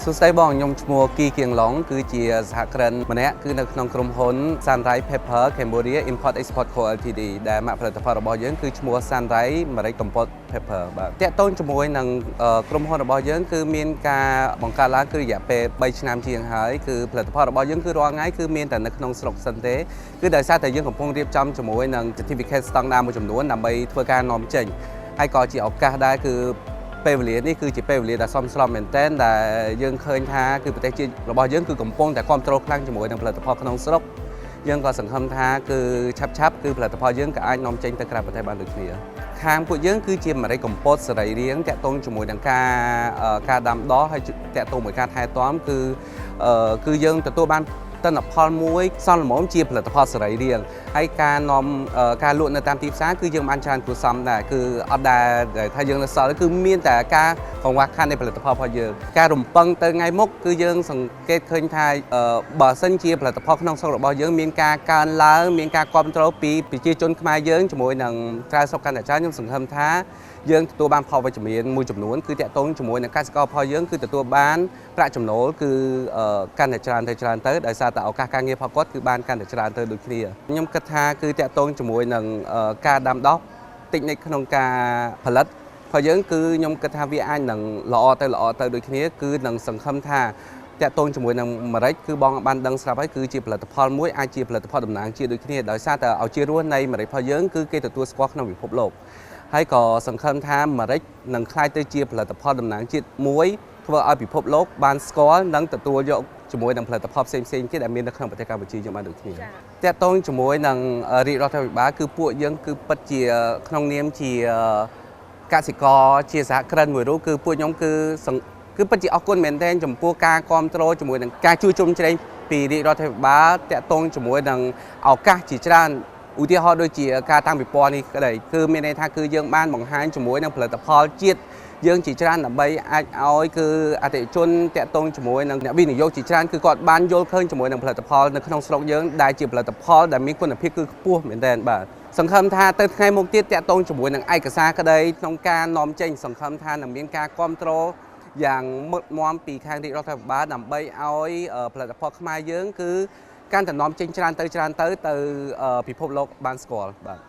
សួស្តីបងខ្ញុំឈ្មោះគីគៀងឡុងគឺជាសហគ្រិនម្នាក់គឺនៅក្នុងក្រុមហ៊ុន Sunrise Pepper Cambodia Import Export Co Ltd ដែលម៉ាកផលិតផលរបស់យើងគឺឈ្មោះ Sunrise ម្រេចកំពត Pepper បាទតាក់ទងជាមួយនឹងក្រុមហ៊ុនរបស់យើងគឺមានការបង្កើតឡើងគឺរយៈពេល3ឆ្នាំជាងហើយគឺផលិតផលរបស់យើងគឺរាល់ថ្ងៃគឺមានតែនៅក្នុងស្រុកសិនទេគឺដោយសារតែយើងកំពុងរៀបចំជាមួយនឹង certificate standard មួយចំនួនដើម្បីធ្វើការនាំចេញហើយក៏ជាឱកាសដែរគឺ ពេលវេលានេះគឺជាពេលវេលាដ៏សមស្របមែនទែនដែលយើងឃើញថាគឺប្រទេសជាតិរបស់យើងគឺកំពុងតែគ្រប់គ្រងខ្លាំងជាមួយនឹងផលិតផលក្នុងស្រុកយើងក៏សង្ឃឹមថាគឺឆាប់ឆាប់ៗគឺផលិតផលយើងក៏អាចនាំចេញទៅក្រៅប្រទេសបានដូចគ្នាខាងពួកយើងគឺជាម្រេចកំពតសរីរាង្គតាក់ទងជាមួយនឹងការដាំដុះហើយតាក់ទងមួយការថែទាំគឺយើងទទួលបានទិន្នផលមួយសមល្មមជាផលិតផលសរីរាង្គហើយការនាំការលក់នៅតាមទីផ្សារគឺយើងបានច្រើនគួរសមដែរគឺអត់ដែលថាយើងនៅសល់គឺមានតែការកង្វះខាតនៃផលិតផលរបស់យើងការរំពឹងទៅថ្ងៃមុខគឺយើងសង្កេតឃើញថាបើសិនជាផលិតផលក្នុងស្រុករបស់យើងមានការកើនឡើងមានការគ្រប់គ្រងពីប្រជាជនខ្មែរយើងជាមួយនឹងក្រៅស្រុកកាន់តែច្រើនខ្ញុំសង្ឃឹមថាយើងទទួលបានផលវិជ្ជមានមួយចំនួនគឺតាក់ទងជាមួយនឹងកសិករផលយើងគឺទទួលបានប្រាក់ចំណូលគឺកាន់តែច្រើនទៅច្រើនទៅដោយសារតែឱកាសការងារផលគាត់គឺបានកាន់តែច្រើនទៅដូចគ្នាខ្ញុំគិតថាគឺតាក់ទងជាមួយនឹងការដាំដុះតិចនិចក្នុងការផលិតផលយើងគឺខ្ញុំគិតថាវាអាចនឹងល្អទៅល្អទៅដូចគ្នាគឺនឹងសង្ឃឹមថាតាក់ទងជាមួយនឹងម្រេចគឺបងបានដឹងស្រាប់ហើយគឺជាផលិតផលមួយអាចជាផលិតផលតំណាងជាតិដូចគ្នាដោយសារតែឲ្យជារសនៃម្រេចផលយើងគឺគេទទួលស្គាល់ក្នុងពិភពលោកហើយក៏សង្ឃឹមថាម្រេចនឹងក្លាយទៅជាផលិតផលតំណាងជាតិមួយធ្វើឲ្យពិភពលោកបានស្គាល់និងទទួលយកជាមួយនឹងផលិតផលផ្សេងៗទៀតដែលមាននៅក្នុងប្រទេសកម្ពុជាយើងបានដូចគ្នាតាក់ទងជាមួយនឹងរាជរដ្ឋាភិបាលគឺពួកយើងគឺពិតជាក្នុងនាមជាកសិករជាសហគ្រិនមួយរូបគឺពួកខ្ញុំគឺពិតជាអរគុណមែនទែនចំពោះការគ្រប់គ្រងជាមួយនឹងការជួយជ្រោមជ្រែងពីរាជរដ្ឋាភិបាលតាក់ទងជាមួយនឹងឱកាសជាច្រើនឧទាហរណ៍ដូចជាការតាំងពិព័រណ៍នេះក្តីគឺមានន័យថាគឺយើងបានបង្ហាញជាមួយនឹងផលិតផលជាតិយើងជាច្រើនដើម្បីអាចឲ្យគឺអតិថិជនតាក់ទងជាមួយនឹងអ្នកវិនិយោគជាច្រើនគឺគាត់បានយល់ឃើញជាមួយនឹងផលិតផលនៅក្នុងស្រុកយើងដែលជាផលិតផលដែលមានគុណភាពគឺខ្ពស់មែនទែនបាទសង្ឃឹមថាទៅថ្ងៃមុខទៀតតាក់ទងជាមួយនឹងឯកសារក្តីក្នុងការនាំចេញសង្ឃឹមថានឹងមានការគ្រប់គ្រងយ៉ាងមុតមមពីខាងរាជរដ្ឋាភិបាលដើម្បីឲ្យផលិតផលខ្មែរយើងគឺកាន់តែនាំចេញច្រើនទៅច្រើនទៅទៅពិភពលោកបានស្គាល់បាទ។